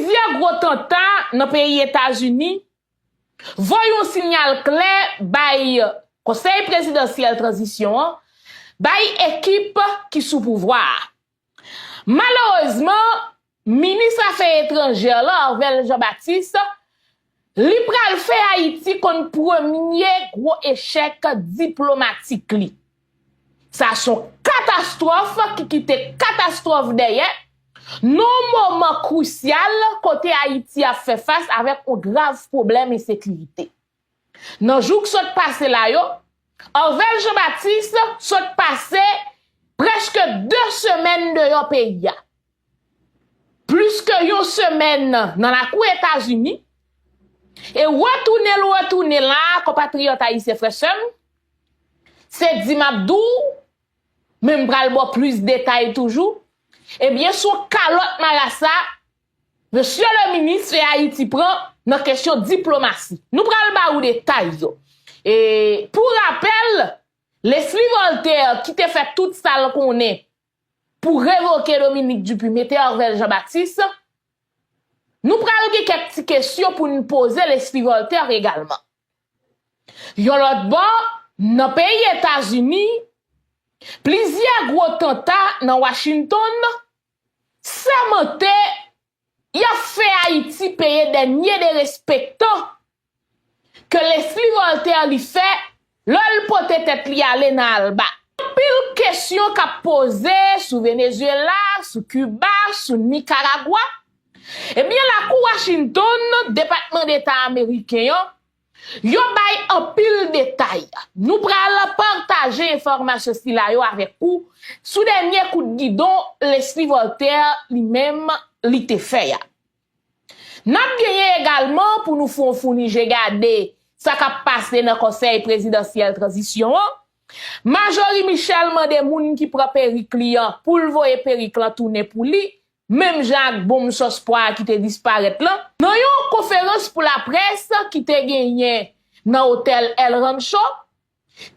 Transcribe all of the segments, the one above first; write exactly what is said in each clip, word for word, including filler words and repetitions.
Plizyè gwo tanta nan peyi Etazini voye yon siyal klè bay Konsèy Prezidansyèl Tranzisyon an, bay ekip ki sou pouvwa a. Malerezman, minis afè etranjè la, Arvel Jean Baptiste, li pral fè Ayiti konn premye gwo echèk diplomatik li. Sa se yon katastwòf ki kite katastwòf dèyè, nan yon moman krisyal kote Ayiti ap fè fas avèk yon grav pwoblèm ensekirite. Nan jou k sot pase la yo, Arvel Jean Baptiste sot pase prèske de semèn deyò peyi a. Plis ke yon semèn nan lakou Etazini, e retounen l retounen la, konpatriyòt ayisyen, frè sè m, se di m ap di w, men m pral ba w plis detay toujou. Ebyen, sou kalòt marasa, mesye le minis fè Ayiti pran nan kesyon diplomasi. Nou pral ba ou detay yo. E pou rapèl, Leslie Voltaire, ki te fè tout sa l konnen pou revoke Dominique Dupuy, mete Arvel Jean Baptiste, nou pral gen kèk ti kesyon pou n poze Leslie Voltaire egalman. Yon lòt bò, nan peyi Etazini, plizyè gwo tanta nan Washington sèmante y ap fè Ayiti peye dènye derespektan ke Leslie Voltaire li fè lè l pote tèt li ale nan Alba. Anpil kesyon k ap poze sou Venezuela, sou Kiba, sou Nikaragwa. Ebyen, lakou Washington, Depatman Deta ameriken an, yo bay anpil detay. Nou pral pataje enfòmasyon sila yo avèk ou sou dènye kout gidon Leslie Voltaire li menm li te fè a. N ap genyen egalman pou nou fè yon founi je gade sa k ap pase nan Konsèy Prezidansyèl Tranzisyon an. Marjorie Michel mande moun ki pran perik li an pou l voye perik lan tounen pou li, menm jan ak bonm sòs pwa a ki te disparèt lan. Nan yon konferans pou laprès ki te genyen nan otèl El Rancho,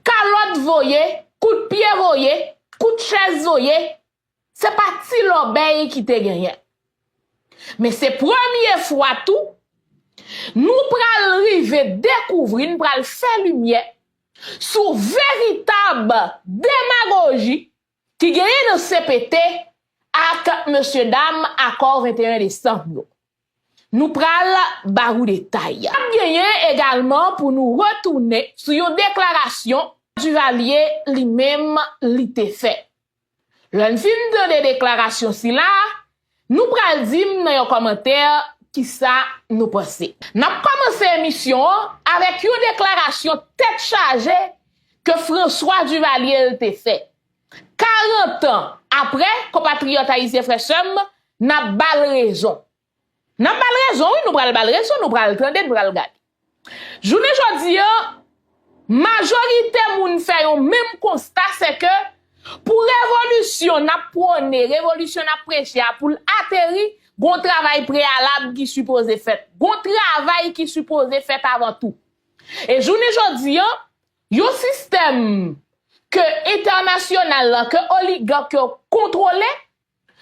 kalòt voye, kout pye voye, kout chèz voye, se pa ti lòbèy ki te genyen. Men se premye fwa tou nou pral rive dekouvri, n pral fè limyè sou veritab demagoji ki genyen nan C P T ak mesye dam akò venteyen desanm yo. Nou pral ba ou detay. N ap genyen egalman pou nou retounen sou yon deklarasyon Duvalier li menm li te fè. Lè n fin tande deklarasyon sila, nou pral di m nan yon kòmantè kisa nou panse. N ap kòmanse emisyon an avèk yon deklarasyon tèt chaje ke François Duvalier te fè. Karant an apre, konpatriyòt ayisyen, frè sè m, n ap ba l rezon. N ap ba l rezon, wi, nou pral ba l rezon, nou pral tande, nou pral gade. Jounen jodi a, majorite moun fè yon menm konsta, se ke pou revolisyon n ap pwone, revolisyon n ap preche a, pou l ateri, gon travay preyalab ki sipoze fèt, gon travay ki sipoze fèt avan tou. E jounen jodi a, yon sistèm ke entènasyonal lan, ke oligak yo kontwole,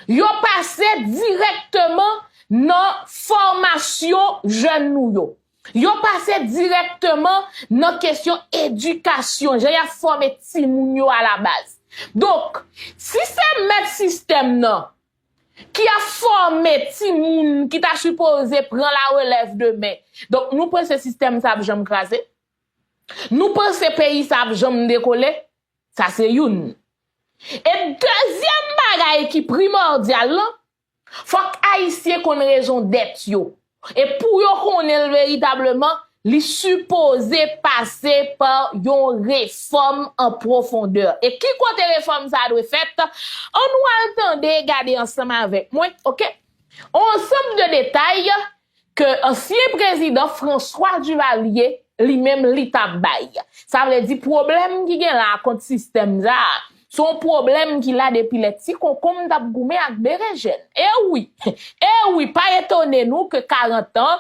yo pase dirèkteman nan fòmasyon jèn nou yo. Yo pase dirèkteman nan kesyon edikasyon, jan y ap fòme timoun yo alabaz. Donk, si se mèt sistèm nan ki ap fòme timoun ki ta sipoze pran larelèv demen, donk nou panse sistèm sa ap janm kraze? Nou panse peyi sa ap janm dekole? Sa se youn. E dezyèm bagay ki primòdyal lan, fòk Ayisyen konn rezondèt yo. E pou yo konnen l veritableman, li sipoze pase pa yon refòm an pwofondè. E ki kote refòm sa a dwe fèt? Ann nou al tande, gade ansanm avèk mwen, oke? Yon ansanm de detay ke ansyen prezidan François Duvalier li menm li t ap bay. Sa vle di pwoblèm ki gen la kont sistèm sa a, se yon pwoblèm ki la depi lè ti konkonm t ap goumen ak berejèn. E wi, e wi, pa etone nou ke karant an,